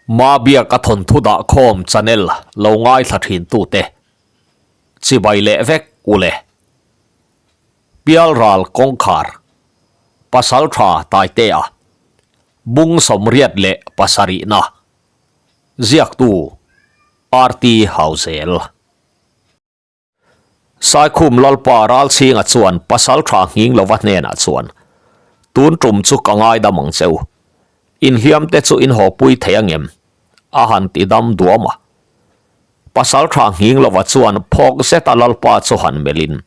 Mabiaka thawnthu dahkhawm channel lo ngaithla thin tute chibai leh vek ule. Pialral kawngkhar Pasaltha Taitea Bung 87na Ziaktu RT Hauzel. Saikhum Lalpa Ralchhinga chuan Pasaltha nghing lova hnenah chuan, Tun tum chu ka ngaidam ang cheu. Inhliam te chu in hawpui thei angem? A han ti dam duam a. Pasaltha nghing lova chuan phawk zeta Lalpa chu han melhin,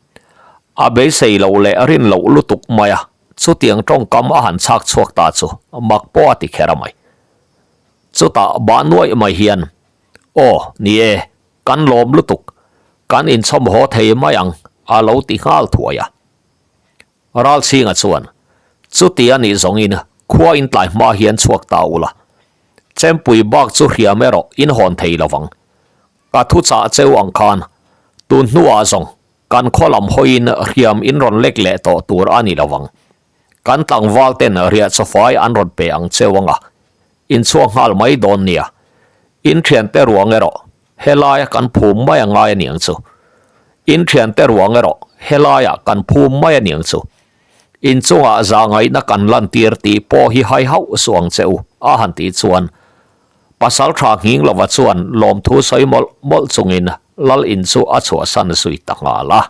a beisei loh leh rin loh lutuk mai a, chutiang tawngkam a han chhak chhuak ta chu mak pawh a ti kher a mai. Chutah bah nuaih mai hian, Aw, ni e, Kan lawm lutuk, kan inchhawm haw thei mai ang, a lo ti nghal thuai a. Ralchhinga chuan, Chuti a nih zawngin khua in tlai hma hian chhuak ta ula, Chempui bak chu hriam erawh in hawn thei lo vang. Ka thu chah cheu ang khan, tun hnuah zawng kan khaw lam hawiin hriam in rawn lek leh tawh tur a ni lo vang. Kan tlangval ten riah chawfai an rawn pe ang cheu anga, in chhuak nghal mai dawn nia. In thiante ruang erawh helaia kan phum mai a ngai a niang chu. In thiante ruang erawh helaia kan phum mai a niang chu. In chungah zah ngaihna kan lantir tih pawh hi hai hauh suh ang che u, a han tih chuan pasal tha nghing lova chuan lawmthu sawi mawlh mawlh chungin lal in chu a chhuahsan zui ta nghal a.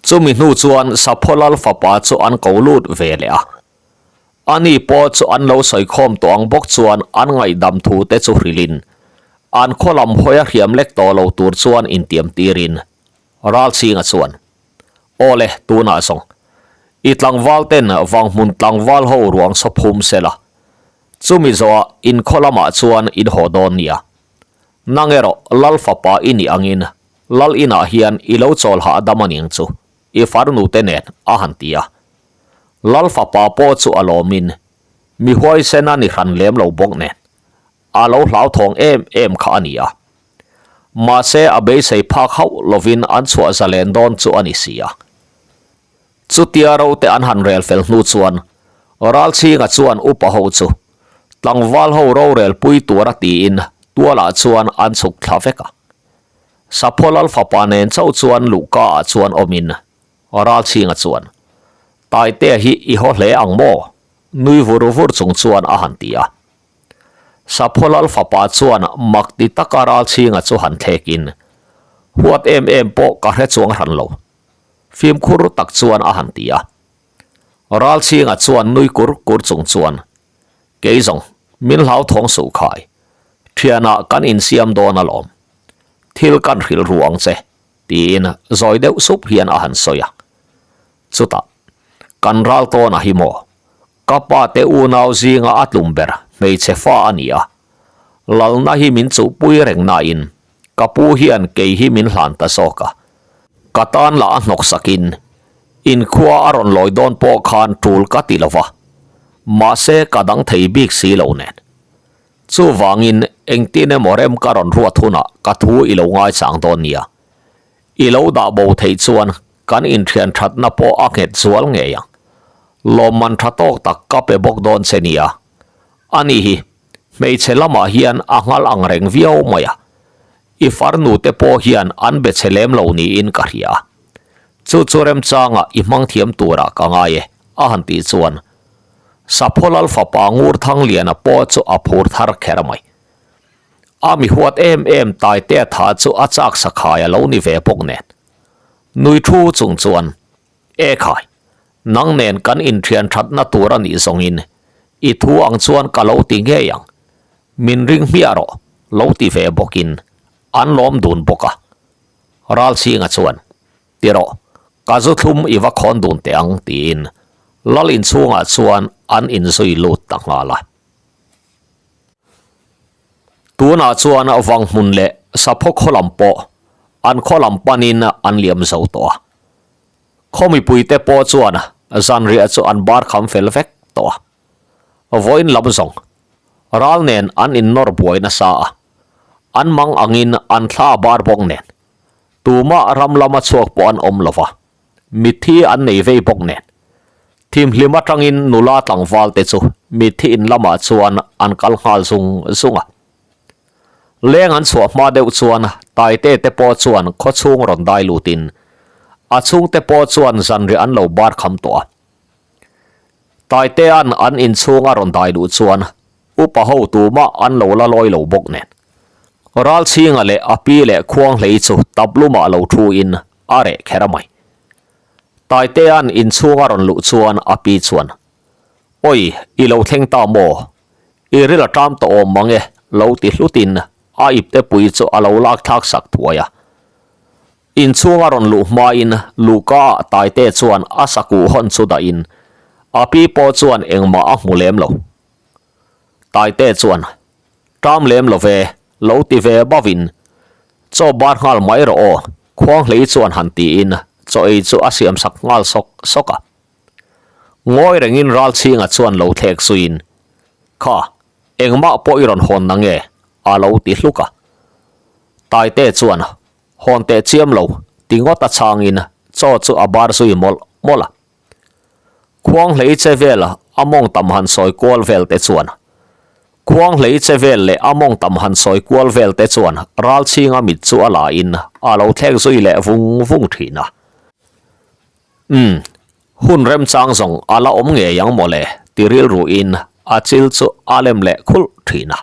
Chumi hnu chuan Sapho lal fapa chu an ko lut ve leh a. Ani pawh chu an lo sawikhawm tawh ang bawk chuan an ngaihdam thu te chu hrilhin an khaw lam hawi a hriam lek tawh lo tur chuan intiam tirin Ralchhinga chuan, Aw le, tunah zawng i tlangval ten Vanghmun tlangval ho ruang saw phum sela, chumi zawhah in khaw lamah chuan in haw dawn nia. Nang erawh Lal fapa i nih angin Lal inah hian i lo chawl hahdam a niang chu, i farnu te nen a han ti a. Lal fapa pawh chu a lawmin mi huaisen a ni hran lem lo bawk nen a lo hlauthawng em em kha a ni a. Mahse a beisei phak hauh lovin an chhuah zalen dawn chu a ni si a. Chutia ro te an han rel fel hnu chuan Ralchhinga chuan upa ho chu tlangval ho rorel pui tura tiin tualah chuan an chhuk thla vek a. Sapho lal fapa nen chauh chuan luhka ah chuan awmin Ralchhinga chuan, Taitea hi i haw hle ang maw? nui vur vur chung chuan a han ti a. Sapho lal fapa chuan mak ti taka Ralchhinga chu han thlekin, Huat em em pawh ka hre chuang hran lo. Fimkhur tak chuan a han ti a. Ralchhinga chuan nui kur kur chung chuan, Kei zawng, min hlauthawng suh khai. Thianah kan insiam dawn alawm. Thil kan hrilh ru ang che, tiin zawi deuh sup hian a han sawi a. Chutah, Kan ral tawn a hi maw? Ka pa te unau zinga a tlum ber hmeichhe fa a ni a. Lalna hi min chuhpui reng nain ka pu hian kei hi min hlan ta zawk a. Ka tan lah a hnawk sakin inkhua a rawn lawi dawn pawh khan tul ka ti lo va, mahse ka dang thei bik si lo nen. Chuvangin engtin emaw rem ka rawn ruat hunah ka thu i lo ngaichang dawn nia. I lo dah bo theih chuan kan inthian thatna pawh a nghet zual ngei ang. Lawmman tha tawk tak ka pe bawk dawn che nia. Ani hi hmeichhe lamah hian a nghal ang reng viau mai a, i farnu te pawh hian an be chhe lem lo niin ka hria. Chu chu remchanga i hmang thiam turah ka ngai e, a han tih chuan Sapho Lal fapa Ngur Thangliana pawh chu a phur thar kher mai. A mi huat em em Taitea tha chu a chak sakhai a lo ni ve bawk nen. Nui thu chung chuan, E khai, nang nen kan inthian thatna tur a nih zawngin i thu ang chuan ka lo ti ngei ang. Min ring hmiah rawh, lo ti ve bawkin an lawm dun bawk a. Ralchhinga chuan, Ti rawh, ka zu thlum i va khawn dun teh ang, tiin lal inchhungah chuan an inzui lut ta nghal a. Tunah chuan Vanghmun leh Sapho khaw lam pawh an khaw lam panin an liam zo tawh a. Khaw mipuite pawh chuan zanriah chu an bar kham fel vek tawh a. Vawiin lam zawng ral nen an innawr buai nasa a, an mang angin an thla a bar bawk nen tumah ram lama chhuak pawh an awm lo va, mitthi an nei vei bawk nen thimhlim atangin nula tlangval te chu mitthi in lamah chuan an kal nghal zung zung a. Leng an chhuah hma deuh chuan Taite te pawh chuan khaw chhung rawn dai lutin a chhungte pawh chuan zanriah an lo bar kham tawh a. Taitea'n an inchhung a rawn dai luh chuan upa ho tumah an lo la lawi lo bawk nen. Ralchhinga leh a pi leh Khuanghlei chu taplumah lo thu in a reh kher a mai. Taitea'n inchhung a rawn luh chuan a pi chuan, Oi, i lo thleng ta maw? I ril a ṭam tawh awm mang e, lo ti hlutin a ipte pui chu a lo lak thlak sak thuai a. Inchhung a rawn luh hmain Luka ah Taite chuan a sakuh hawn chu dahin a pi pawh chuan engmah a hmu lem lo. Taite chuan, Ṭam lem lo ve, lo ti ve bavin, Chaw bar nghal mai rawh aw, Khuanghlei chuan han tiin chaw ei chu a siam sak nghal sawk sawk a. Ngawi rengin Ralchhinga chuan lo thlek zuiin, Kha, engmah pawh i rawn hawn na nge? a lo ti hluk a. Taite chuan, Hawn teh chiam lo, ti ngawt a chhangin chaw chu a bar zui mawlh mawlh a. Khuanghlei che vel a mawng tam han sawi kual vel te chuan Khuanghlei che vel leh a mawng tam han sawi kual vel te chuan Ralchhinga mit chu a la in a lo thlek zui leh vung vung thin a. Umm, hun remchang zawng a la awm ngei ang mawle ti rilruin a chil chu a lem leh khulh thin a.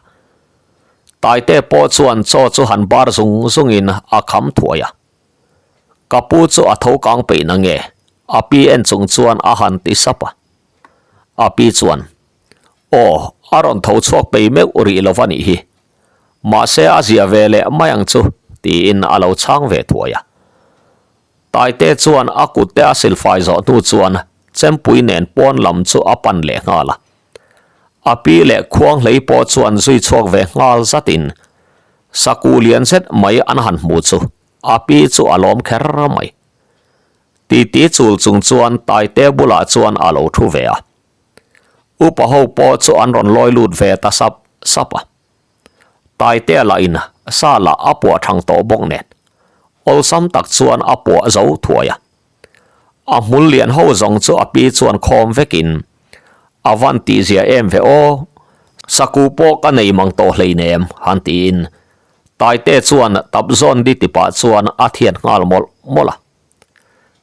Taite pawh chuan chaw chu han bar zung zungin a kham thuai a. Ka pu chu a tho kang peih na nge? A pi en chung chuan a han ti sap a. A pi chuan, Aw, a rawn tho chhuak pei meuh rih lo va nih hi. Mahse a zia ve leh mai ang chu, tiin a lo chhang ve thuai a. Taite chuan a kutte a silfai zawh hnu chuan chempui nen pawn lam chu a pan leh nghal a. A pi leh khuanghlei pawh chuan zui chhuak ve nghal zatin saku lian zet mai an han hmu chu a pi chu a lawm kher mai. Titi chul chung chuan Taite bulah chuan a lo thu ve a. Upa ho pawh chu an rawn lawi lut ve ta sap sap a. Taitea lah in sa lah a puah thang tawh bawk nen awlsam tak chuan a puah zo thuai a. A hmul lian ho zawng chu a pi chuan khawm vekin a van tihzia em ve aw, saku pawh ka nei mang tawh hleinem han tiin Taite chuan tap zawn di tipah chuan a thian nghal mawlh mawlh a.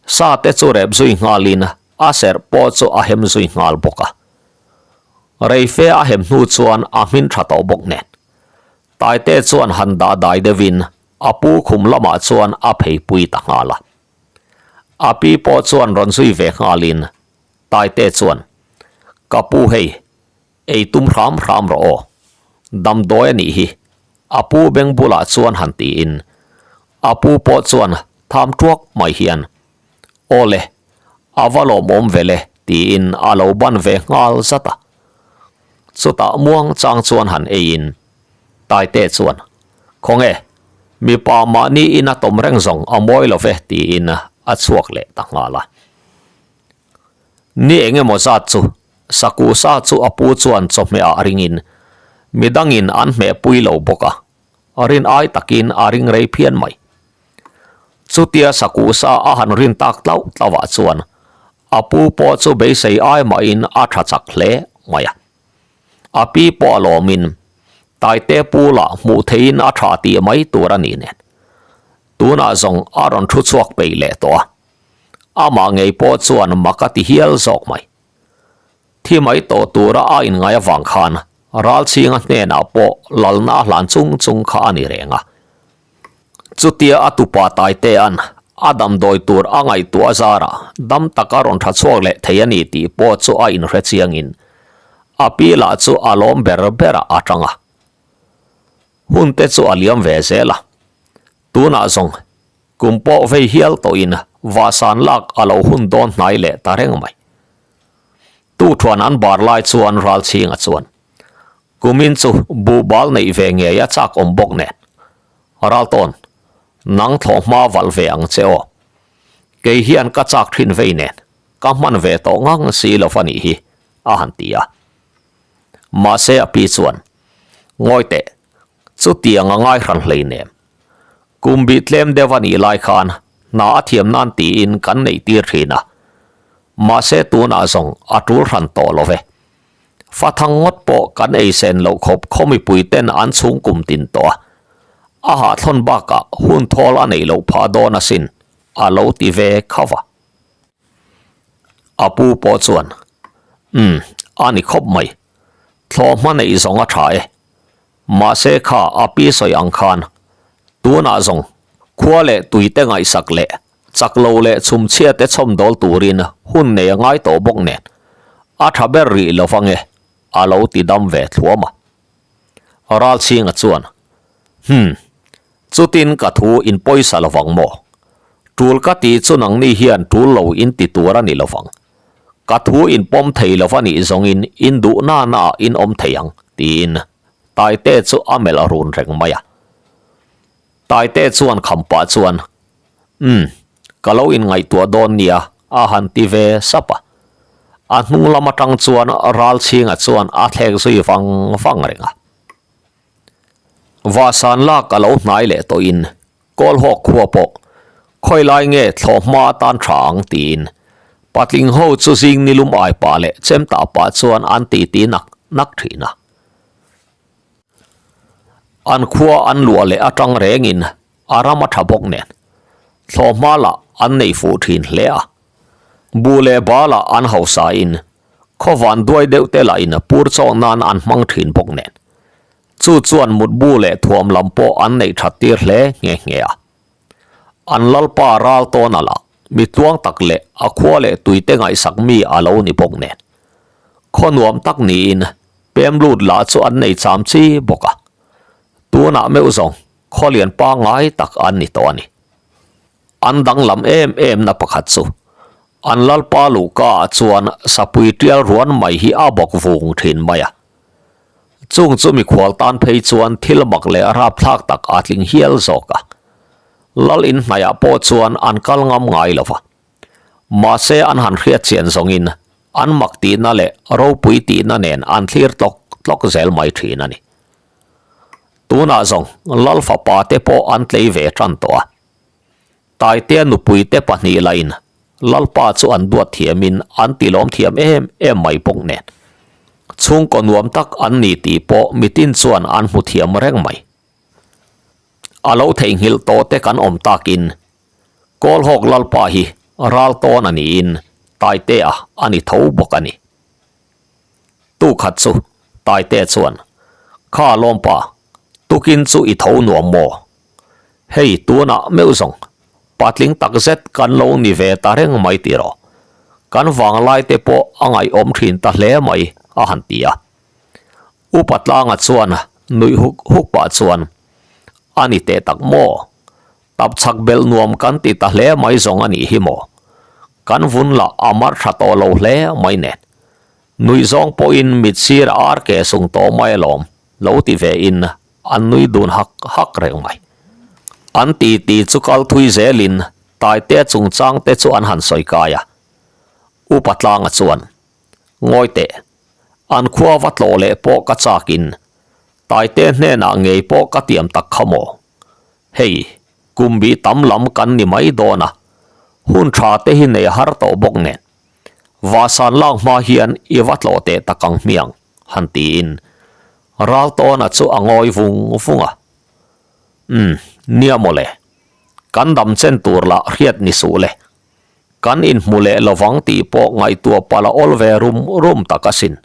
Sa te chu rep zui nghalin a serh pawh chu a hem zui nghal bawk a. Reife a hem hnu chuan a hmin tha tawh bawk nen. Taite chuan han dah dai deuhin a pu khum lamah chuan a phei pui ta nghal a. A pi pawh chuan rawn zui ve nghalin Taite chuan, Ka pu hei, ei tum hram hram rawh aw. Damdawi a nih hi, a pu beng bulah chuan han tiin a pu pawh chuan tham tuak mai hian, Aw le, a va lawmawm ve le tiin a lo ban ve nghal zat a. Chutah muang chang chuan han eiin Taite chuan, Khawnge, mipa mahni ina tawm reng zawng a mawi lo ve tiin a chhuak leh ta nghal a. Ni eng emaw zat chu Saku sa chu a pu chuan chawhmeh ah ringin midangin an hmehpui lo bawk a, rin ai takin a ring rei phian mai. Chutia sakuh sa a han rin tak tlauh tlauhah chuan a pu pawh chu beisei ai mahin a tha chak hle mai a. A pi pawh a lawmin Taite pu lah hmuh theihin a tha tih mai tur a ni nen. Tunah zawng a rawn thu chhuak peih leh tawh a. Amah ngei pawh chuan mak a ti hial zawk mai. Thi mai tawh tura a inngai avang khan Ralchhinga hnenah pawh lalna a hlan chung chung kha a ni reng a. Chutia a tupa Taitea'n a damdawi tur a ngaihtuah zarah dam taka rawn tha chhuak leh thei a ni tih pawh chu a inhre chiangin a pi lah chu a lawm ber berah a tang a. Hun te chu a liam ve zel a. Tunah zawng kum pawh vei hial tawhin vahsan lak a lo hun dawn hnai leh ta reng mai. Tuṭhuan an bar lai chuan Ralchhinga chuan Kumin chu buhbal neih ve ngei a chak awm bawk nen. Raltawn, nang thlawh hma valh ve ang che aw. Kei hian ka chak thin vei nen, ka hman ve tawh ngang si lo va nih hi, a han ti a. Mahse a pi chuan, Ngawi teh, chutiang a ngai hran hlei nem. Kum bih tlem deuh a nih lai khan hna a thiam nan tiin kan neih tir thin a. Mahse tunah zawng a tul hran tawh lo ve. Fathang ngawt pawh kan ei sen loh khawp khaw mipui ten an chhung kum tin tawh a. A hahthlawn bakah hun thawl a neih loh phah dawn asin, a lo ti ve khauh a. A pu pawh chuan, Umm, a ni khawp mai. Thlawh hma neih zawng a tha e. Mahse kha a pi sawi ang khan, tunah zawng khua leh tuite ngaihsak leh chak lo leh chhumchhiate chhawmdawl turin hun nei a ngai tawh bawk nen, a tha ber rih lo vang e, a lo ti dam ve thluam a. Ralchhinga chuan, Hum, chutin ka thu in pawisa lo vang maw? Tul ka tih chu nangni hian tul lo in ti tur a ni lo vang. Ka thu in pawm thei lo va nih zawngin in duh na na ah in awm thei ang, tiin Taite chu a melh run reng mai a. Taite chuan kham pah chuan, Umm, ka lo inngaihtuah dawn nia, a han ti ve sap a. A hnung lam atang chuan Ralchhinga chuan a thlek zui vang vang reng a. Vahsan lak a lo hnai leh tawhin Kawlhawk khua pawh khawi lai nge thlawh hma atan tha ang tiin patling ho chu zing nilum ai pah leh chem tah pah chuan an titi nak nak thin a. An khua an luah leh atang rengin a ram a tha bawk nen thlawh hma lah an nei fuh thin hle a. Buh leh bal ah an hausa in khawvan duai deuh te lah in pur chawh nan an hmang thin bawk nen Chu chuan mutbu leh thuam lam pawh an neih that tir hle nghe nghe a. An lalpa ral tawn a lah, mi tluang tak leh a khua leh tuite ngaihsak mi a lo ni bawk nen. Khaw nuam tak niin pem lut lah chu an nei cham chi bawk a. Tunah meuh zawng khaw lian pangngai tak an ni tawh a ni. An danglam em em na pakhat chu an lalpa luhka ah chuan sapui tial ruan mai hi a bawk vung thin mai a. Chung chu mikhual tan phei chuan thil mak leh rapthlak tak a tling hial zawk a. Lal in hnaihah pawh chuan an kal ngam ngai lo va. Mahse an han hriat chian zawngin an mak tihna leh ropui tihna nen an thlir tlawk tlawk zel mai thin a ni. Tunah zawng Lal fapa te pawh an tlei ve tan tawh a. Taitea nupuite pahnih lahin Lalpa chu an duat thiamin an tilawm thiam em em mai bawk nen. Chhungkaw nuam tak an ni tih pawh mitin chuan an hmu thiam reng mai. A lo theihnghilh tawh te kan awm takin Kawlhawk Lalpa hi ral tawn a niin Taitea a ni tho bawk a ni. Tukhat chu Taitea chuan, Kha lawmpa, tukin chu i tho nuam maw? Hei tunah meuh zawng patling tak zet kan lo ni ve ta reng mai tih rawh. Kan vanglai te pawh a ngaihawm thin ta hle mai a han ti a. Upa Tlanga chuan nuih huk huk pah chuan a ni teh tak maw? Tap chhak belh nuam kan ti ta hle mai zawng a nih hi maw? Kan vun lah a mar tha tawh lo hle mai nen. Nuih zawng pawhin mit sir a ar ke sung tawh mai alawm lo ti ve in An nui dun hak hak reng mai. An ti ti chu kal thui zelin Taitea chungchang te chu an han sawi kai a. Upa Tlanga chuan, Ngawi teh, an khua va tlawh leh pawh ka chakin Taitea hnenah ngei pawh ka tiam tak kha maw? Hei, kum bih tam lam kan ni mai dawn a, hun tha te hi nei har tawh bawk nen. Vahsan lak hma hian i va tlawh teh tak ang hmiang, han tiin Raltawna chu a ngawi vung vung a. Umm, nia mawle. Kan dam chen tur lah hriat ni suh le. Kan inhmu leh lovang tih pawh ngaihtuah palh a awl ve rum rum tak asin.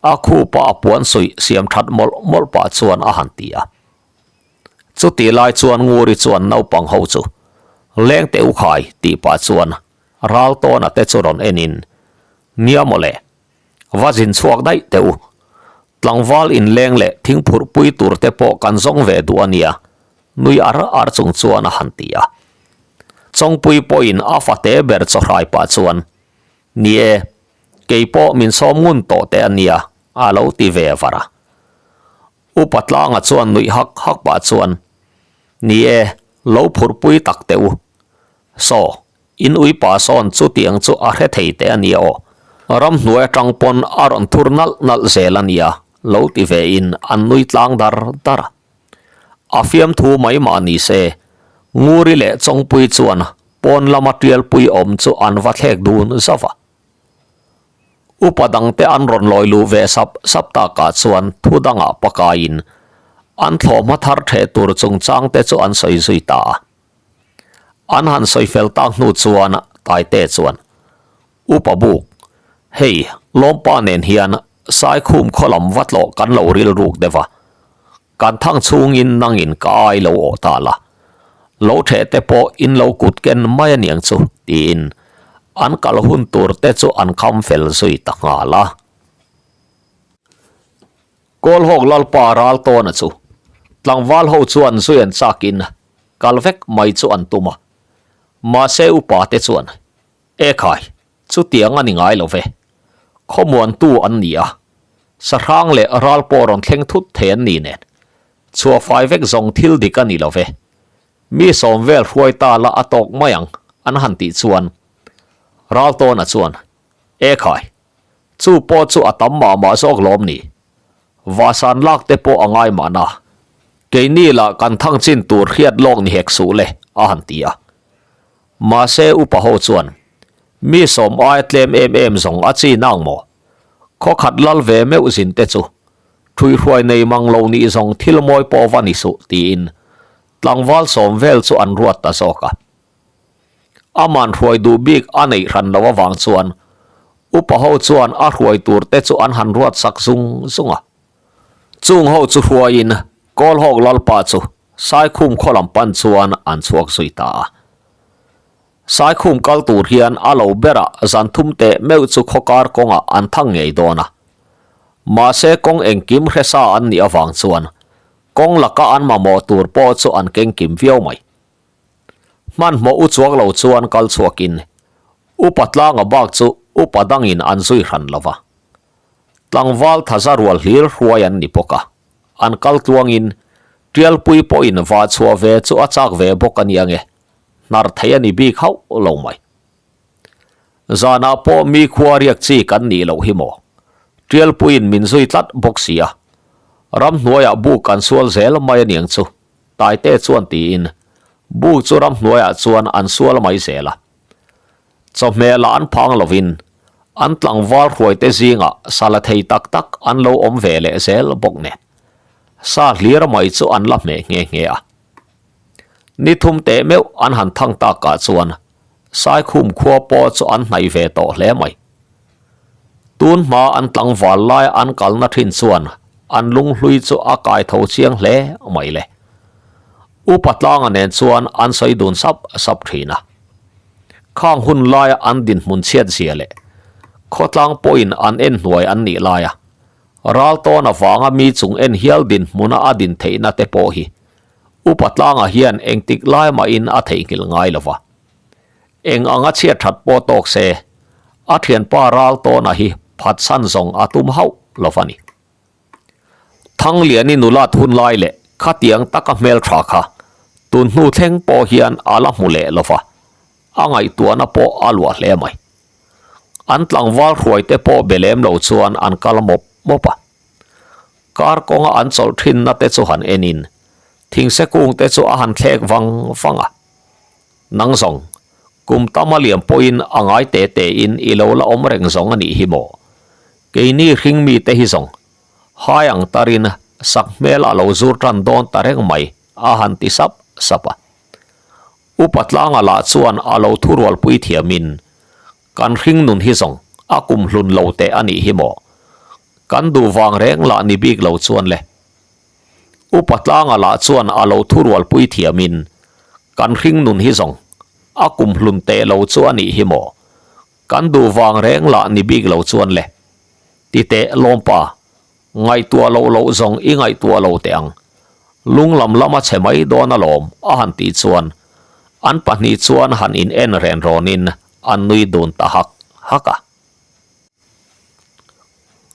A khupa a puan suih siam that mawlh mawlh pah chuan a han ti a. Chutih lai chuan Nguri chuan naupang ho chu Lengte u khai tih pah chuan Raltawna te chu rawn enin, Nia mawle. Va zin chhuak daih teh u. Tlangval inleng leh thingphurh pui tur te pawh kan zawng ve duh a nia, nui ar ar chung chuan a han ti a. Chawngpui pawhin a fate ber chawhrai pah chuan, Ni e, kei pawh min sawm ngun tawh teh a nia, a lo ti ve var a. Upa Tlanga chuan nuih hak hak pah chuan, Ni e, lo phurhpui tak teh u. Saw, In uipa sawn chutiang chu a hre thei teh a nia aw. Ramhnuai atang pawn a rawn thur nalh nalh zel a nia, lo ti ve in an nui tlang dar dar a. A fiamthu mai mah ni se, Nguri leh Chawngpui chuan pawn lama tialpui awm chu an va thlek dun zauh a. Upa dangte an rawn lawi luh ve sap sap takah chuan thu dangah pakaiin an thlawhhma thar theh tur chungchangte chu an sawi zui ta a. An han sawi fel tak hnu chuan Taite chuan, Upa buk, hei Lawmpa nen hian Saikhum khaw lam va tlawh kan lo rilruk deuh a, kan thang chhungin nangin ka ai lo awh ta la, lo theh te pawh in lo kut ken mai aniang chu tiin an kal hun tur te chu an kham fel zui ta nghal a. Kawlhawk Lalpa ral tawna chu tlangval ho chuan zui an chakin kal vek mai chu an tum a, mahse upa te chuan Ekhai, chutiang a ni ngai lo ve. Khawmuantu an ni a, sahrang leh ral pawh rawn thleng thut thei an ni nen. Chhuah fai vek zawng thil dik a ni lo ve. Mi sawm vel hruai ta la a tawk mai ang, an han tih chuan Raltawna chuan, Ekhai, chu pawh chu a tam mah mah zawk lawm ni. Vahsan lak te pawh a ngai mahna. Keini lah kan thang chin tur hriat lawk ni hek suh le, a han ti a. Mahse upa ho chuan, Mi sawm aia tlem em em zawng a chi nang maw? Khaw khat lal ve meuh zin te chu ṭhuihruai nei mang lo nih zawng thil mawi pawh va ni suh tiin tlangval sawm vel chu an ruat ta zawk a. Aman hruai duh bik a neih hran lo avang chuan upa ho chuan a hruai tur te chu an han ruat sak zung zung a. Chung ho chu hruaiin Kawlhawk Lalpa chu Saikhum khaw lam pan chuan an chhuak zui ta a. Saikhum kal tur hian a lo berah zan thum teh meuh chu khaw kar kawngah an thang ngei dawn a. Mahse kawng engkim hre sa an nih avang chuan kawng laka an mamawh tur pawh chu an keng kim viau mai. Hmanhmawh u chuak lo chuan kal chhuakin upa tlanga bak chu upa dangin an zui hran lo va. Tlangval thaza rual hlir hruai an ni bawk a. An kal tluangin Tialpui pawhin vah chhuah ve chu a chak ve bawk a nia nge, hnar thei a ni bik hauh lo mai. Zanah pawh mi khua riak chi kan nih loh hi maw? Tialpuiin min zui tlat bawk si a, ramhnuaiah buk kan sual zel mai a niang chu, Taite chuan tiin buk chu ramhnuaiah chuan an sual mai zel a. Chawhmeh lah an phang lovin an tlangval hruaite zingah sa la thei tak tak an lo awm ve leh zel bawk nen sa hlir mai chu an la hmeh nghe nghe a. Ni thum teh meuh an han thang takah chuan Saikhum khua pawh chu an hnaih ve tawh hle mai. Tun hma an tlangval lai an kalna thin chuan an lunghlui chu a kai tho chiang hle mai le. Upa tlanga nen chuan an sawi dun sap sap thin a. Khang hun laia an dinhmun chhiat zia leh khawtlang pawhin an en hnuai an nih laia ral tawn avanga mi chung en hial dinhmuna a din theihna te pawh hi Upa tlangah hian engtik lai mahin a theihnghilh ngai lo va. Eng anga chhiat that pawh tawk se, a thianpa ral tawna hi phatsan zawng a tum hauh lo va ni. Thangliani nulat hun lai leh khatiang taka hmeltha kha tun hnu thleng pawh hian a la hmu leh lo va, a ngaihtuahna pawh a luah hle mai. An tlangval hruaite pawh be lem lo chuan an kal mawp mawp a. Kar kawnga an chawlh thinna te chu han enin thingse kung te chu a han thlek vang vang a. Nang zawng, kum tam a liam pawhin a ngai te tein i lo la awm reng zawng a nih hi maw? Keini hring mite hi zawng, hai ang tarin sak hmel a lo zur tan dawn ta reng mai, a han ti sap sap a. Upa tlanga lah chuan a lo thurualpui thiamin, Kan hring nun hi zawng a kum hlun lo teh a nih hi maw? Kan duh vang reng lah ni bik lo chuan le. Upa tlanga lah chuan a lo thurualpui thiamin, Kan hring nun hi zawng a kum hlun teh lo chu a nih hi maw? Kan duh vang reng lah ni bik lo chuan le. Ti teh lawmpa, ngaihtuah loh loh zawng i ngaihtuah lo teh ang. Lung lam lam a chhe mai dawn alawm a han tih chuan an pahnih chuan han in en ren rawnin an nui dun ta hak hak a.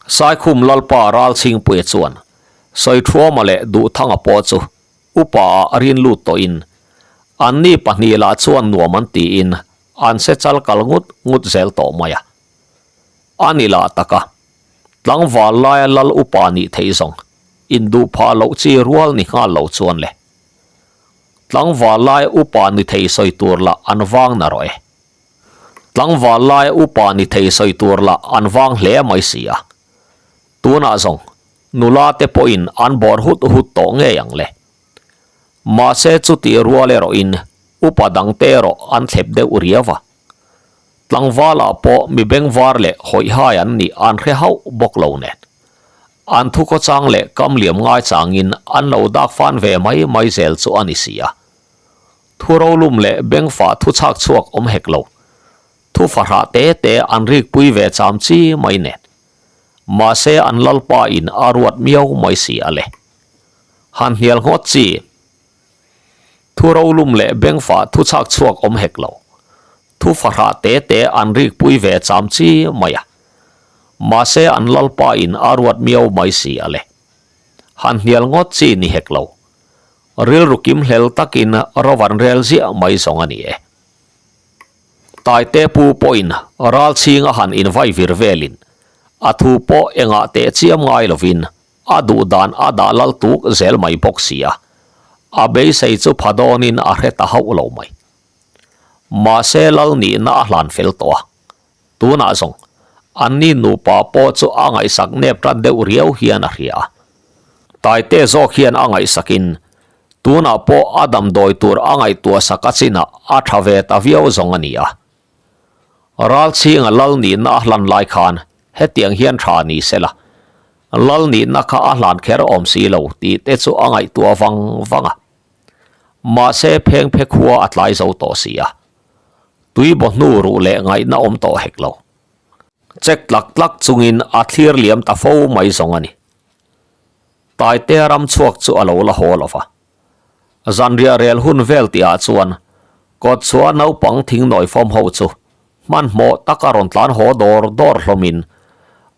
Saikhum Lalpa Ralchhingpuia chuan Sawithuama leh Duhthanga pawh chu upa ah a rin lut tawhin anni pahnih lah chuan nuam an tiin an se chal kal ngut ngut zel tawh mai a. A ni lah tak a, tlangval laia lal upa nih theih zawng induh phah loh chi rual ni nghal lo chuan le. Tlangval laia upa ni thei sawi tur lah an vang na rawh e. Tlangval laia upa ni thei sawi tur lah an vang hle mai si a. Tunah zawng nula te pawhin an bawr hut hut tawh ngei ang le. Mahse chutih rual erawhin upa dangte erawh an thlep deuh riau a. Tlangvalah pawh mi bengvar leh hawihhai an nih an hre hauh bawk lo nen. An thukhawchang leh kam liam ngai changin an lo dak fan ve mai mai zel chu a ni si a. Thu rolum leh bengfah thu chhak chhuak awm hek lo. Thu fahrah te te an rik pui ve cham chi mai nen. Mahse an lalpa in a ruat miau mai si a le. Han hnial ngawt chi. Thu rolum leh bengfah thu chhak chhuak awm hek lo. Thu fahrah te te an rik pui ve cham chi mai a. Mahse an lalpa in a ruat miau mai si a le. Han hnial ngawt chi ni hek lo. Rilru kim hlel takin ro van rel ziah mai zawng a ni e. Taite pu pawhin ral chhing a han invai vir velin a thu pawh engah teh chiam ngai lovin a duh dan a dah lal tuk zel mai bawk si a, a beisei chu pha dawnin a hre ta hauh lo mai. Mahse lal nihna a hlan fel tawh a, tunah zawng anni nupa pawh chu a ngaihsak nep tan deuh riau hian a hria a. Taite zawk hian a ngaihsakin tunah pawh a damdawi tur a ngaihtuah sak a chinah a tha ve ta viau zawng a ni a. Ralchhinga lal nihna a hlan lai khan hetiang hian tha ni sela, lal nihna kha a hlan kher awm si lo tih te chu a ngaihtuah vang vang a. Mahse phengphe khua a tlai zo tawh si a, tui baw hnu ruh leh ngaihna awm tawh hek lo. Chek tlak tlak chungin a thlir liam ta fo mai zawng a ni. Taitea ram chhuak chu a lo la haw lo va. Zanriah rel hun vel tihah chuan kawt chhuah naupang thing nawi fawm ho chu hmanhmawh taka rawn tlan haw dawr dawr hlawmin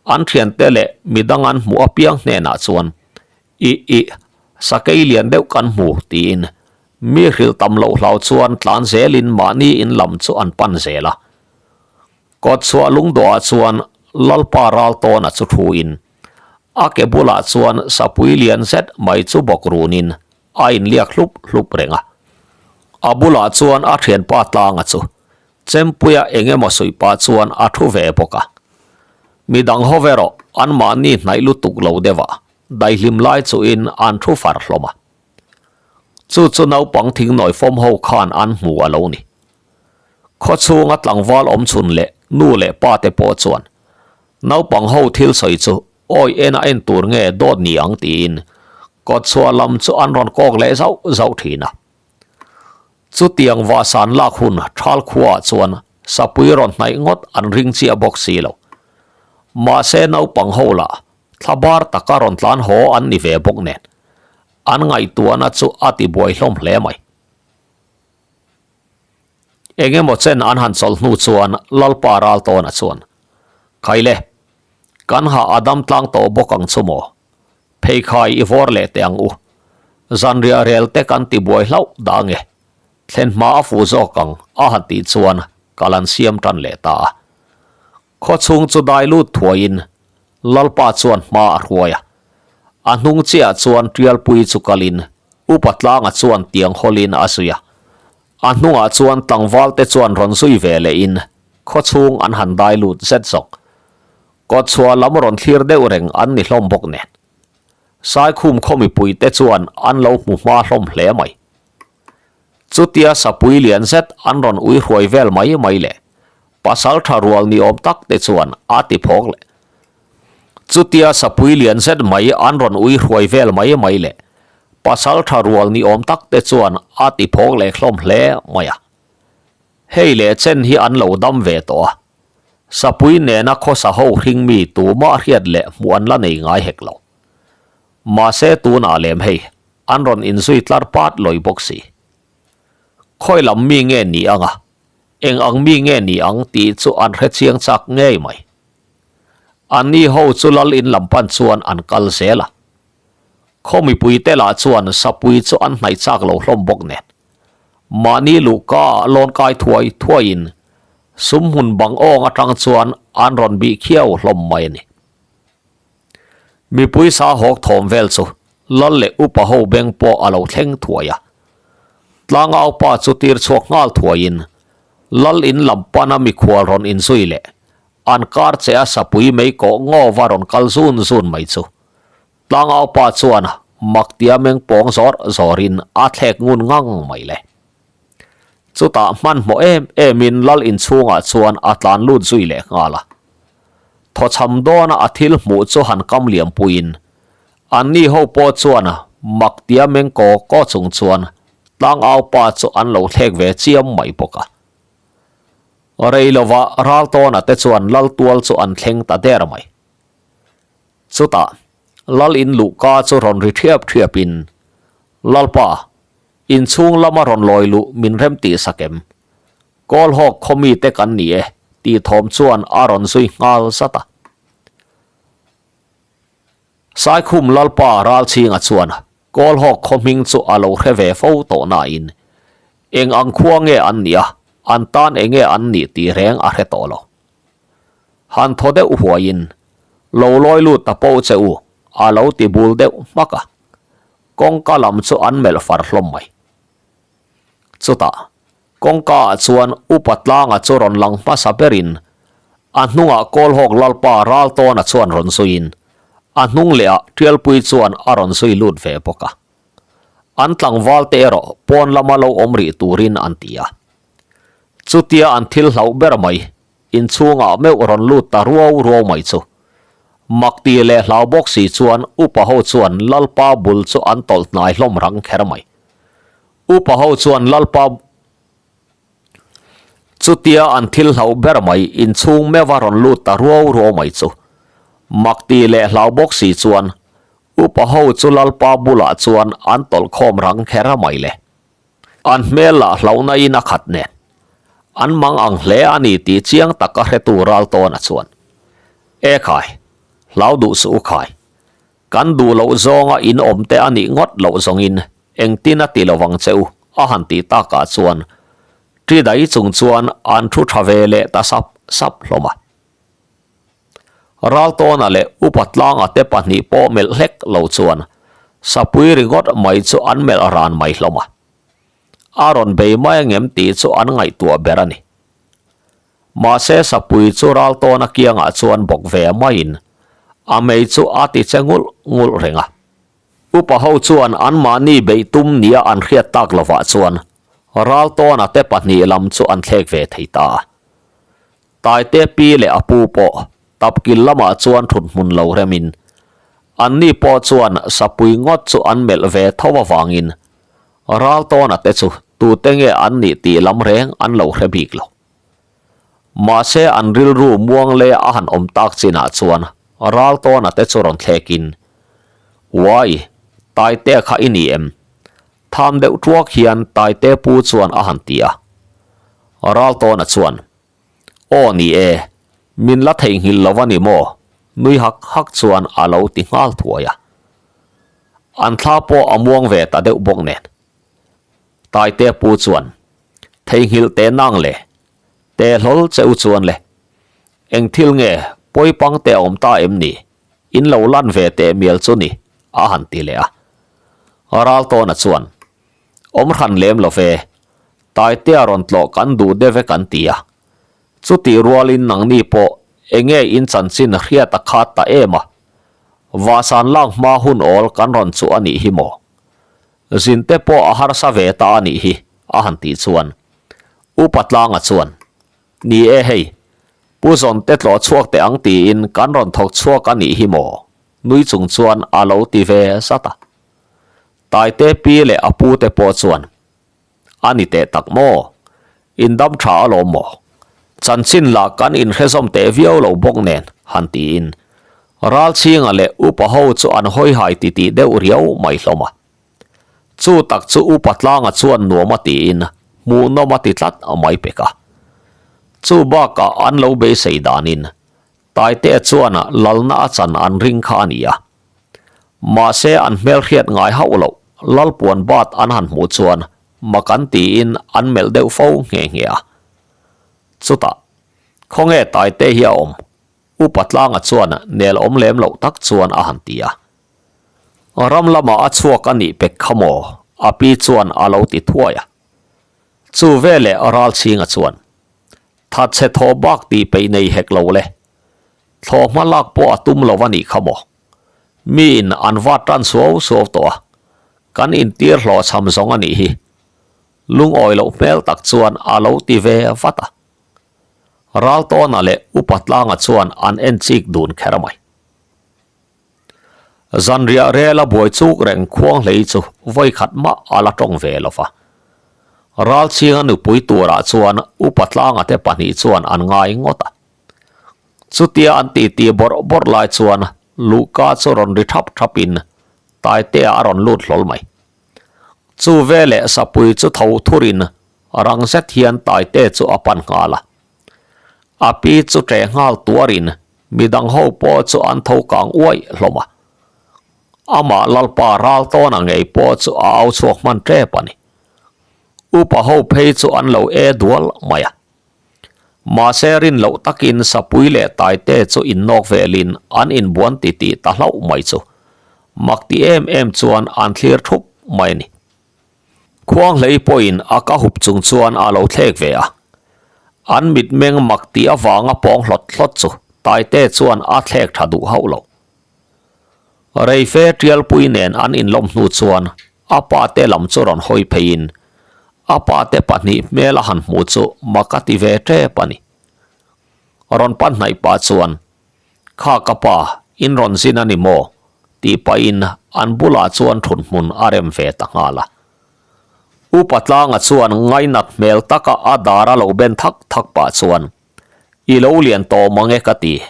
an thiante leh midang an hmuh apiang hnenah chuan Ih ih, sakei lian deuh kan hmu tiin mi hrilh tam loh hlau chuan tlan zelin mahni in lam chu an pan zel a. Kawt chhuah lungdawhah chuan Lalpa ral tawna chu thuin A ke bulah chuan sapui lian zet mai chu bawk runin a inliak hlup hlup reng a. A bulah chuan a thianpa tlanga chu chempuia eng emaw suih pah chuan a thu ve bawk a. Midang ho erawh anmahni hnaih lutuk lo deuh a, daihlim lai chuhin an thu far hlawm a. Chu chu naupang thingnawi fawm ho khan an hmu a lo ni. Khawchhunga tlangval awmchhun leh nu leh pa te pawh chuan Naupang ho thil sawi chu awi en a en tur nge dawt ni ang tiin kawtchhuah lam chu an rawn kawk leh zauh zauh thin a. Chutiang vahsan lak hun thal khuaah chuan sapui rawn hnaih ngawt an ring chiah bawk si lo. Mahse naupang ho lah thla bar taka rawn tlan haw an ni ve bawk nen an ngaihtuahna chu a ti buai hlawm hle mai. Eng emaw chen an han chawlh hnu chuan Lalpa Raltawna chuan, Khaile, kan hah a dam tlang tawh bawk ang chu maw? Pheikhai i vawr leh teh ang u. Zanriah rel te kan ti buai hlauh dah nge? Thlen hma a fuh zawk ang a han tih chuan kal an siam tan leh ta a. Khawchhung chu dai lut thuaiin Lalpa chuan hma a hruai a. A hnung chiahah chuan Tialpui chu kalin Upa Tlanga chuan tiang hawlin a zui a. A hnungah chuan tlangval te chuan rawn zui ve lehin khawchhung an han dai lut zet zawk. Kawtchhuah lam rawn thlir deuh reng an ni hlawm bawk nen. Saikhum khaw mipui te chuan an lo hmu hma hlawm hle mai. Chutia sapui lian zet an rawn ui hruai vel mai mai leh pasal tha rual ni awm tak te chuan a ti phawk leh. Chutia sapui lian zet mai an rawn ui hruai vel mai mai leh pasal tha rual ni awm tak te chuan a ti phawk leh hlawm hle mai a. Hei leh chen hi an lo dam ve tawh a, sapui nena khawsa ho hring mi tumah hriat leh hmuh an la nei ngai hek lo. Mahse tunah lem hei an rawn inzui tlar pat lawi bawk si. Khawi lam mi nge ni ang a, eng ang mi nge ni ang tih chu an hre chiang chak ngei mai. Anni ho chu lal in lam pan chuan an kal zel a. Khaw mipui te lah chuan sapui chu an hnaih chak lo hlawm bawk nen. Mahni luhka ah lawn kai thuai thuai in sum hmun bang awng atang chuan an rawn bih khiau hlawm mai a ni. Mipui sa hawk thawm vel chu lal leh upa ho beng pawh a lo thleng thuai a. Tlangau pa chu tir chhuak nghal thuaiin. Lal in lam pana mikhual rawn inzui leh an kar che a sapui mei kawh ngaw a rawn kal zun zun mai chu. Tlangau pa chuan mak tia meng pawng zawr zawrin a thlek ngun ngang mai le. Chutah hmanhmawh em emin lal inchhungah chuan a tlan lut zui leh nghal a. Thawchham dawna a thil hmuh chu han kam liam puiin anni ho pawh chuan mak tia meng kaw kaw chung chuan tlangau pa chu an lo thlek ve chiam mai bawk a. Rei lova Raltawna te chuan lal tual chu an thleng ta der mai. Chutah lal in luhka chu rawn ri thiap thiapin, Lalpa, inchhung lama rawn lawi luh min rem tih sak em? Kawlhawk khaw mite kan ni e, tih thawm chuan a rawn zui nghal zat a. Saikhum Lalpa Ralchhinga chuan Kawlhawk khaw hming chu a lo hre ve fo tawh nain eng ang khua nge an nih a, an tan eng nge an nih tih reng a hre tawh lo. Han thaw deuh huaiin, Lo lawi lut ta poh che u, a lo ti bul deuh hmak a. Kawngka lam chu an melh far hlawm mai. Chutah, kawngka ah chuan Upa Tlanga chu rawn lang hmasa berin a hnungah Kawlhawk Lalpa Raltawna chuan rawn zuiin a hnung leh ah Tialpui chuan a rawn zui lut ve bawk a. An tlangval te erawh pawn lama lo awm rih turin an ti a. Chutia an thil hlauh ber mai, inchhungah meuh rawn lut ta ruau ruau mai chu. Mak ti leh hlau bawk si chuan upa ho chuan Lalpa bul chu an tawlh hnai hlawm rang kher mai. Upa ho chuan Lalpa chutia an thil hlauh ber mai inchhung meuha rawn lut ta ruau ruau mai chu. Mak ti leh hlau bawk si chuan upa ho chu Lalpa bulah chuan an tawlh khawm rang kher mai le. An hmel lah hlauhna in a khat nen. An mang ang hle a ni tih chiang tak a hretu Raltawna chuan, E khai, hlau duh suh u khai. Kan duh loh zawnga in awm te a nih ngawt loh zawngin engtin a ti lo vang che u a han tih takah chuan ṭi dai chung chuan an thu ṭha ve leh ta sap sap hlawm a. Raltawna leh Upa Tlanga te pahnih pawh melh hlek lo chuan sapui ringawt mai chu an melh ran mai hlawm a. A rawn bei mai angem tih chu an ngaihtuah ber a ni. Mahse sapui chu Raltawna kiangah chuan bawk ve maiin a mei chu a ti che nghulh nghulh reng a. Upa ho chuan anmahni beih tum nia an hriat tak lovah chuan Raltawna te pahnih lam chu an thlek ve thei ta a. Taite pi leh a pu pawh tapkil lamah chuan thut hmun lo remin anni pawh chuan sapui ngawt chu an melh ve tho avangin Raltawna te chu tute nge an nih tih lam reng an lo hre bik lo. Mahse an rilru muang leh a han awm tak chinah chuan Raltawna te chu rawn thlekin, Uai, Taite kha i ni em? Tham deuh tuak hian Taite pu chuan a han ti a. Raltawna chuan, Aw ni e, min la theihnghilh lo a ni maw? Nui hak hak chuan a lo ti nghal thuai a. An thla pawh a muang ve ta deuh bawk nen. Taite pu chuan, Theihnghilh teh nang le, teh hlawl che u chuan le. Eng thil nge pawipang te a awm ta em ni? In lo lan ve teh mial chu ni, a han ti leh a. Raltawna chuan, Awm hran lem lo ve, Taitea rawn tlawh kan duh deuh e kan ti a. Chutih rualin nangni pawh enge in chanchin hriat a khat ta em a? Vahsan lak hma hun awl kan rawn chu a nih hi maw? Zinte pawh a harsa ve ta a nih hi, a han tih chuan Upa Tlanga chuan, Ni e hei, Pu Zawnte tlawh chhuak teh ang tiin kan rawn thawk chhuak a nih hi maw? Nui chung chuan a lo ti ve zat a. Taite pi leh a pute pawh chuan, A ni teh tak maw? In dam tha alawm maw? Chanchin lah kan inhrezawm teh viau lo bawk nen, han tiin Ralchhinga leh Upa ho chu an hawihai titih deuh riau mai hlawm a. Chu tak chu Upa Tlanga chuan nuam a tiin hmuhnawm a ti tlat mai pek a. Chu bakah an lo beisei danin Taitea chuan lalna a chan an ring kha a ni a. Mahse an hmelhriat ngai hauh loh Lalpuan bat an han hmuh chuan mak an tiin an melh deuh fo nghe nghe a. Chutah, khawnge Taite hi a awm? Upa Tlanga chuan nel awm lem loh tak chuan a han ti a. Ram lamah a chhuak a nih pek kha maw? A pi chuan a lo ti thuai a. Chu veleh Ralchhinga chuan. Thatchhe thaw bak tih peih nei hek lo le. Thlawh hma lak pawh a tum lo a nih kha maw? Miin an va tan suau suau tawh a, kan intir hlawhchham zawng a nih hi. Lungawi loh hmel tak chuan a lo ti ve vat a. Raltawna leh Upa Tlanga chuan an en chik dun kher mai. Zanriah rela buai chuk reng khuang hlei chu vawi khat mah a la tawng ve lo va. Ralchhinga nupui turah chuan Upa Tlanga te pahnih chuan an ngai ngawt a. Chutia an titi bawrh bawrh lai chuan Luhka chu rawn ri thap thapin Taitea a rawn lut hlawl mai. Chu veleh Sapui chu tho thurin rang zet hian Taite chu a pan nghal a. A pi chu ṭeh nghal tuarin midang ho pawh chu an tho kang uaih hlawm a. Amah Lalpa ral tawna ngei pawh chu a au chhuak hman ṭep a ni. Upa ho phei chu an lo e dual mai a. Mahse rin loh takin Sapui leh Taite chu innawk velin an inbuan titih ta hlauh mai chu mak ti em em chuan an thlir thup mai a ni. Khuanghlei pawhin a ka hup chung chuan a lo thlek ve a. An mitmeng mak tih avanga pawng hlawt hlawt chu Taite chuan a thlek tha duh hauh lo. Reife Tialpui nen an inlawm hnu chuan a pa te lam chu rawn hawi pheiin a pa te pahnih hmel a han hmuh chu mak a ti ve tep a ni. Rawn pan hnaih pah chuan, Kha ka pa, in rawn zin a ni maw? tih pahin an bulah chuan thut hmun a rem ve ta nghal a. Upa Tlanga chuan ngainat hmel taka a dar a lo ben thak thak pah chuan, I lo lian tawh mang e ka ti,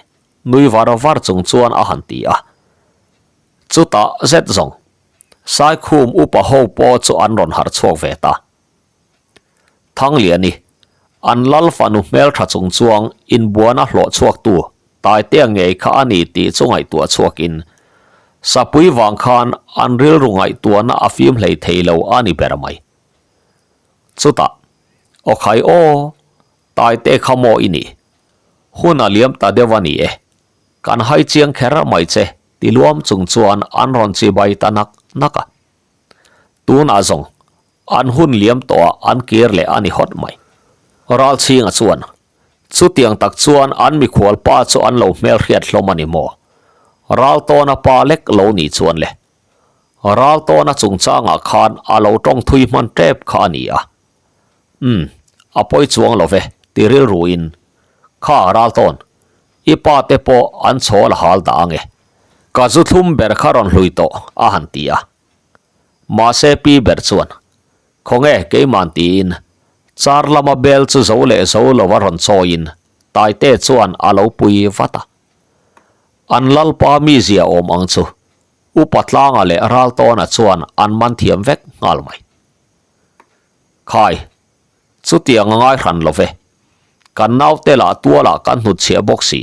nui var var chung chuan a han ti a. Chutah zet zawng, Saikhum upa ho pawh chu an rawn harh chhuak ve ta. Thangliani, an lal fanu hmeltha chung chuang inbuana hlawh chhuaktu Taitea ngei kha a ni tih chu ngaihtuah chhuakin, Sapui vang khan an rilru ngaihtuahna a fim hlei thei lo a ni ber mai. Chutah, Aw khai aw, Taite kha maw i nih? Hun a liam ta deuh a ni e. Kan hai chiang kher mai che ti luam chung chuan an rawn chibai ta nak nak a. Tunah zawng an hun liam tawhah an kir leh a ni hawt mai. Ralchhinga chuan chutiang tak chuan an mikhual pa chu an lo hmelhriat hlawm a ni maw? Raltawna pa lek lo nih chuan le. Raltawna chungchangah khan a lo tawng thui hman tep kha a ni a. Umm, a pawi chuang lo ve, ti rilruin, Kha Raltawn, i pa te pawh an chhawl a hal dah ang e. Ka zu thlum ber kha rawn hlui tawh, a han ti a. Mahse pi ber chuan, Khawnge keiman tiin, car lama bel chu zo leh zo lova rawn chawiin Taite chuan a lo pui vat a. An lalpa mizia awm ang chu Upa Tlanga leh Raltawna chuan an man thiam vek nghal mai. Khai, chutiang a ngai hran lo ve. Kan naute lah tualah kan hnutchhiah bawk si.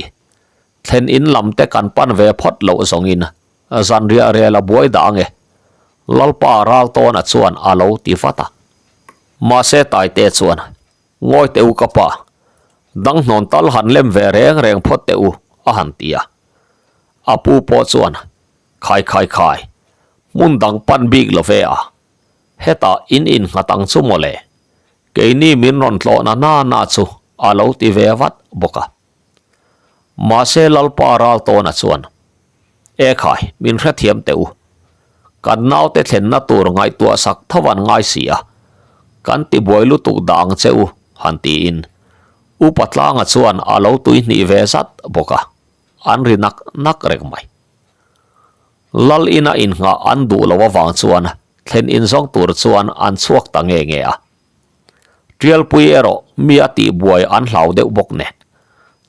Thlen in lam te kan pan ve phawt loh zawngin zanriah rel a buai dah ange. Lalpa Raltawna chuan a lo ti vat a. Mahse Taite chuan, Ngawi teh u ka pa, dang hnawn tal han lem ve reng reng phawt teh u, a han ti a. A pu pawh chuan, Khai khai khai, hmun dang pan bik lo ve a. Hetah in innghat ang chu mawle, keini min rawn tlawhna na na chu a lo ti ve vat bawk a. Mahse Lalpa Raltawna chuan, E khai, min hrethiam teh u. Kan naute thlenna tur ngaihtuah sak tho an ngai si a, kan ti buai lutuk dah ang che u, han tiin Upa Tlanga chuan a lo tuihnih ve zat bawk a, an ri nak nak reng mai. Lal ina innghah an duh loh avang chuan thlen inzawng tur chuan an chhuak ta nge nge a. Tialpui erawh mi a tihbuai an hlau deuh bawk nen.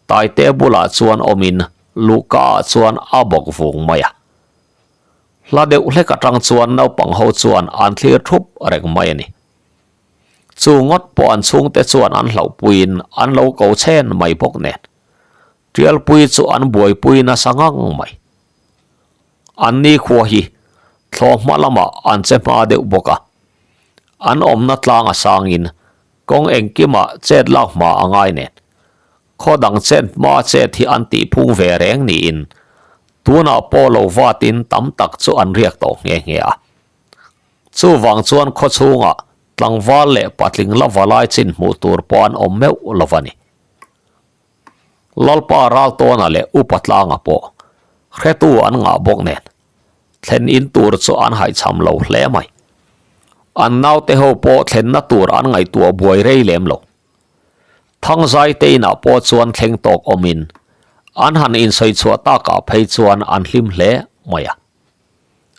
Taite bulah chuan awmin luhka ah chuan a bawk vung mai a. Hla deuh hlek atang chuan naupang ho chuan an thlir thup reng mai a ni. Chu ngawt pawh an chhungte chuan an hlauhpuiin an lo ko chhen mai bawk nen. Tialpui chu an buaipui nasa ngang mai. An ni khua hi thlawh hma lamah an che hma deuh bawk a. An awmna tlang a sangin kawng engkimah chet lak hma a ngai nen. Khaw dang chet hma chet hi an tih phung ve reng niin tunah pawh lo vatin tam tak chu an riak tawh nghe nghe a. Chuvang chuan khaw chhungah tlangval leh patling la valai chin hmuh tur pawh an awm meuh lo a ni. Lalpa Raltawna leh Upa Tlanga pawh hretu an ngah bawk nen thlen in tur chu an haihchham lo hle mai. An naute ho pawh thlenna tur an ngaihtuah buai rei lem lo. Thangzai te inah pawh chuan thleng tawk awmin an han insawi chhuah takah phei chuan an hlim hle mai a.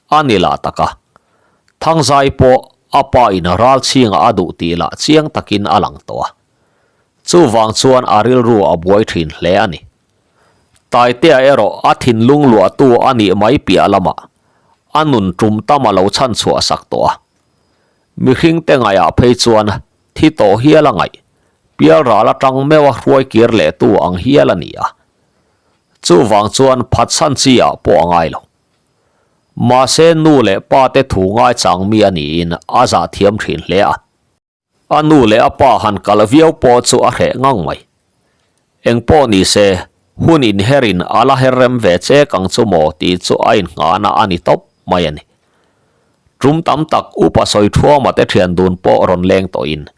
A ni lah tak a, Thangzai pawh a pa in ral chhingah a duh tih lah chiang takin a lang tawh a. Chuvang chuan a rilru a buai thin hle a ni. Taitea erawh a thinlung luahtu a nih mai piah lamah a nun tum tam a lo chhan chhuah sak tawh a. Mihring te ngaihah phei chuan thi tawh hial a ngaih, pialral atang meuha hruai kir leh tu ang hial a ni a. Chuvang chuan phatsan chi ah pawh a ngai lo. Mahse nu leh pa te thu ngaichang mi a niin a zah thiam thin hle a. A nu leh a pa han kal viau pawh chu a hreh ngang mai. Eng pawh ni se, hun inherin a la her rem ve chek ang chu maw tih chu a innghahna a ni tawp mai a ni. Tum tam tak upa sawi thuama te thian dun pawh rawn leng tawhin,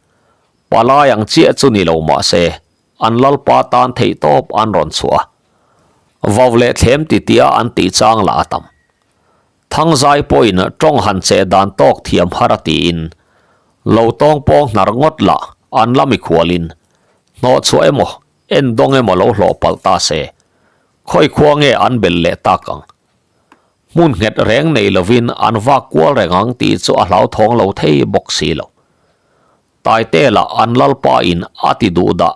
palai ang chiah chu ni lo mah se, an lalpa tan theih tawp an rawn chhuah a. Vau leh thlem titia an tih chang lah a tam. Thangzai pawhin tawng han cheh dan tawk thiam har a tiin, lo tawng pawng hnar ngawt lah an la mikhualin, hnawhchhuah emaw, en dawng emaw lo hlawh palh ta se, khawi khua nge an bel leh tak ang? Hmun nghet reng nei lovin an vak kual reng ang tih chu a hlauthawng lo thei bawk si lo. Taite lah an lalpa in a ti duh dah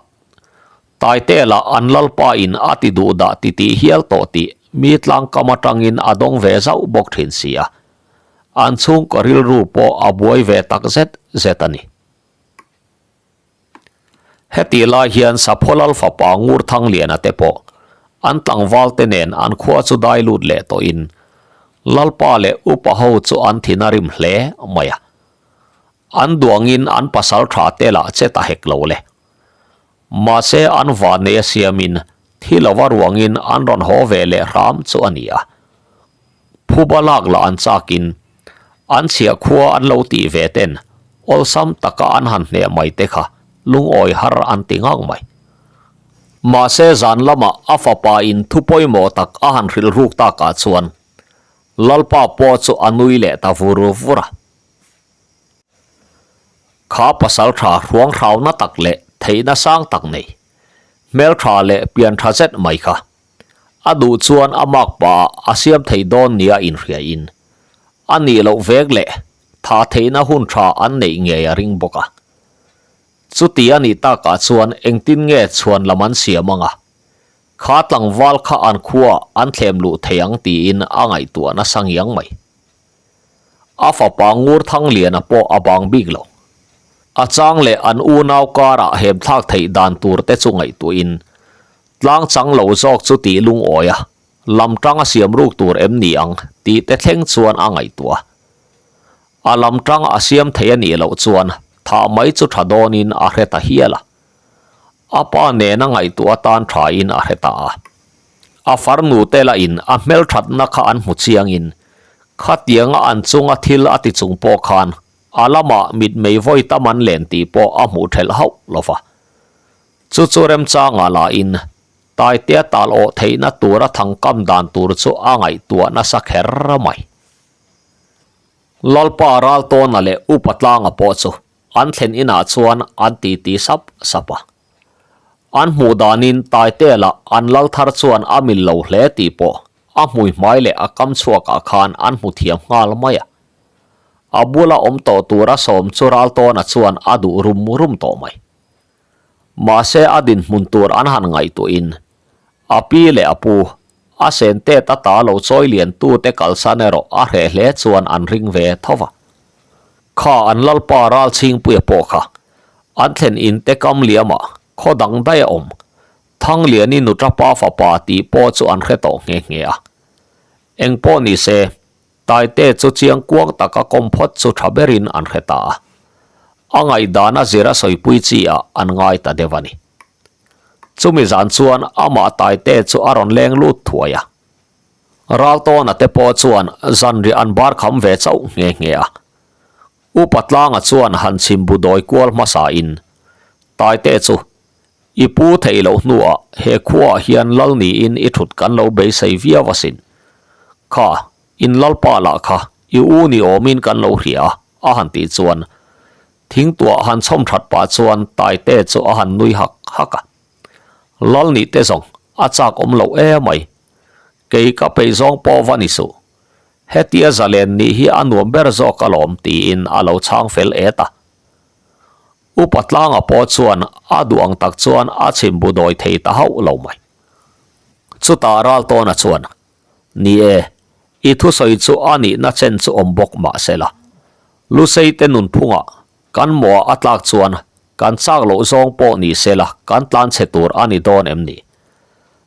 Taite lah an lalpa in a ti duh dah ti tih hial tawh tih mi tlangkam atangin a dawng ve zauh bawk thin si a. An chhungkaw rilru pawh a buai ve tak zet zet a ni. Hetih lai hian Sapho Lal fapa Ngurthangliana te pawh an tlangval te nen an khua chu dai lut leh tawhin Lalpa leh upa ho chu an thin a rim hle mai a. An duangin an pasal tha te lah che ta hek lo le. Mahse an vanei a siamin thi lova ruangin an rawn haw ve leh hram chu a ni a. Phuba lak lah an chakin an chhiah khua an lo tih ve ten awlsam taka an han hneh mai te kha lungawi har an ti ngang mai. Mahse zan lamah a fapa in thu pawimawh tak a han hrilh ruk takah chuan Lalpa pawh chu a nui leh ta vur vur a. Kha pasal tha hruang hrauna tak leh theihna sang tak nei, hmel tha leh pian tha zet mai kha. A duh chuan a mak pah a siam thei dawn nia inhriain, a nih loh vek leh tha theihna hun tha an neih ngei a ring bawk a. Chuti a nih takah chuan engtin nge chhuan lam an siam ang a, kha tlangval kha an khua an thlem luh thei ang tiin a ngaihtuah nasa ngiang mai. A fapa Ngurthangliana pawh a bang bik lo. A chang leh an unau karah hem thlak theih dan tur te chu ngaihtuahin tlang chang lo zawk chu tih lungawi a, lam tang a siam ruk tur em ni ang tih te thleng chuan a ngaihtuah. A lam tang a siam thei a nih loh chuan thah mai chu tha dawnin a hre ta hial a. A pa nena ngaihtuah atan thain a hre ta a. A farnu te lahin a hmelthatna kha an hmu chiangin khatianga an chunga thil a ti chung pawh khan a lamah mitmei vawi tam an len tih pawh a hmuh thelh hauh lo va. Chu chu remchanga lahin Taitea tal awh theihna tura thangkam dan tur chu a ngaihtuah nasa kher mai. Lalpa Raltawna leh Upa Tlanga pawh chu An thlen inah chuan an titi sap sap a. An hmuh danin Taitea lah an lal thar chuan a mil lo hle tih pawh a hmui hmai leh a kam chhuakah khan an hmu thiam nghal mai a. A bula awm tawh tura sawm chu Raltawna chuan a duh rum rum tawh mai. Mahse a dinhmun tur an han ngaihtuahin a pi leh a pu, a sen tet a ta lo chawi lian tute kalsan erawh a hreh hle chuan an ring ve tho va. Kha an lalpa ral chhingpuia pawh kha an thlen in te kam liamah khaw dang daih a awm, Thangliani nuṭapa fapa tih pawh chu an hre tawh nghe nghe a. Eng pawh ni se, Taite chu chiang kuang taka kawm phawt chu ṭha berin an hre ta a. A ngaihdan a zir a sawipui chi ah an ngai ta deuh a ni. Chumi zan chuan amah Taite chu a rawn leng lut thuai a. Raltawna te pawh chuan zanriah an bar kham ve chauh nghe nghe a. Upa Tlanga chuan han chhim bu dawi kual hmasa in, Taite chu. I pu theih loh hnuah he khuaah hian lal niin i thut kan lo beisei viau asin. Kha, in lalpa lah kha i u ni awmin kan lo hria a, a han tih chuan thingtuah han chhawm that pah chuan Taite chu a han nui hak hak a. Lal nih te zawng a chak awm loh emai. Kei ka peih zawng pawh va ni suh. Hetia zalen nih hi a nuam ber zawk alawm tiin a lo chhang fel et a. Upa tlanga pawh chuan a duh ang tak chuan a chhim bu dawi thei ta hauh lo mai. Chutah Raltawna chuan, Ni e, i thusawi chu a nihna chen chu awm bawk mah sela. Lusei te nunphungah kan mawh a tlak chuan kan chak loh zawng pawh ni sela kan tlan chhe tur a ni dawn em ni?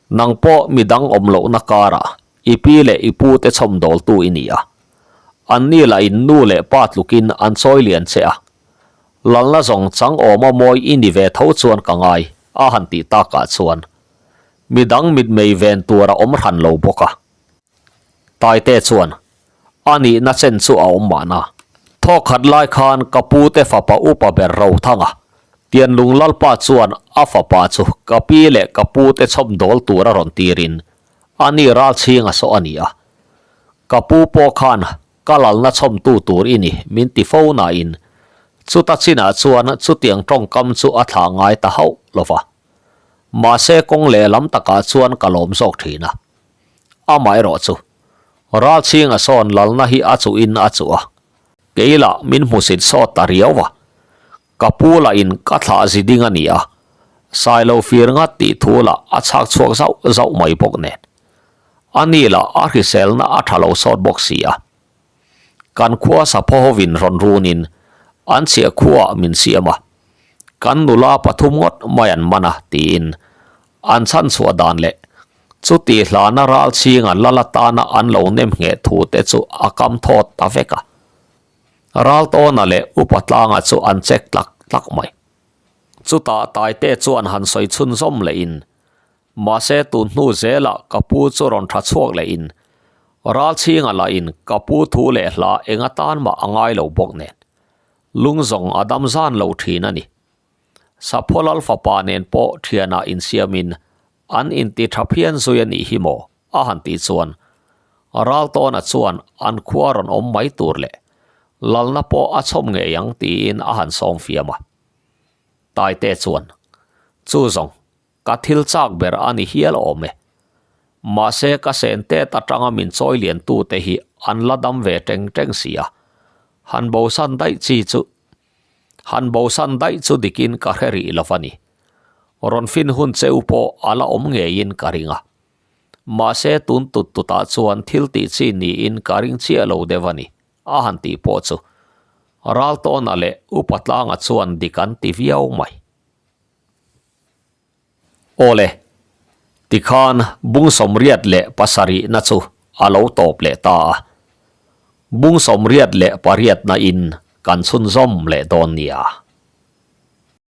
Nang pawh midang awm lohna karah I pi leh i pu te chhawmdawltu i ni a. Anni lah in nu leh pa tlukin an chawi lian che a. Lalna zawng chang awma mawi i ni ve tho chuan ka ngai, a han tih takah chuan midang mitmei ven tur a awm hran lo bawk a. Taite chuan a nihna chen chu a awm mahna. Thawkhat lai khan ka pu te fapa upa ber Rothanga, Tianlung Lalpa chuan a fapa chu ka pi leh ka pu te chhawmdawl tur a rawn tirin A ni ral chhing a sawh a ni a. Ka pu pawh khan ka lalna chhawmtu tur i ni min ti fo nain chuta chinah chuan chutiang tawngkam chu a thlah ngai ta hauh lo va. Mahse kawng lehlam takah chuan ka lawm zawk thin a. Amaherawh chu ral chhing a sawn lalna hi a chuhin a chuh a. Kei lah min hmusit sawt ta riau va. Ka pu lah in ka thlah zi ding a ni a, Sailo fir ngat tih thu lah a chhak chhuak zauh zauh mai bawk nen. A ni lah a hriselna a tha lo sawt bawk si a. Kan khua sapho hovin rawn runin an chhiah khuaah min siam a, kan nula pathum ngawt mai an man a tiin an chhan chhuah dan leh chuti hlana ral chhinga lal atana an lo nem ngheh thu te chu a kam thawt ta vek a. Raltawna leh Upa Tlanga chu an chek tlak tlak mai. Chutah Taite chuan han sawi chhunzawm lehin, Mahse tun hnu zelah ka pu chu rawn tha chhuak lehin, Ralchhinga lahin ka pu thu leh hla eng atan mah a ngai lo bawk nen, lung zawng a dam zan lo thin a ni. Sapho Lal fapa nen pawh thianah insiamin an inti tha phian zui a nih hi maw? A han tih chuan Raltawna chuan an khua rawn awm mai tur leh lalna pawh a chhawm ngei ang tiin a han sawm fiam a. Taite chuan, Chu zawng, ka thil chak ber a ni hial awm e. Mahse ka sen tet atanga min chawi lian tute hi an la dam ve teng teng si a, han bosan daih chi chu han bosan daih chu dikin ka hre rih lo va ni. Rawn fin hun cheu pawh a la awm ngeiin ka ring a. Mahse tun tut tutah chuan thil tih chi niin ka ring chiah lo deuh a ni, a han tih pawh chu Raltawna leh Upa Tlanga chuan dik an ti viau mai. Awle, tikhan bung sawmriat leh pasarihna chu a lo tawp leh ta a, bung sawmriat leh pariatna in kan chhunzawm leh dawn nia.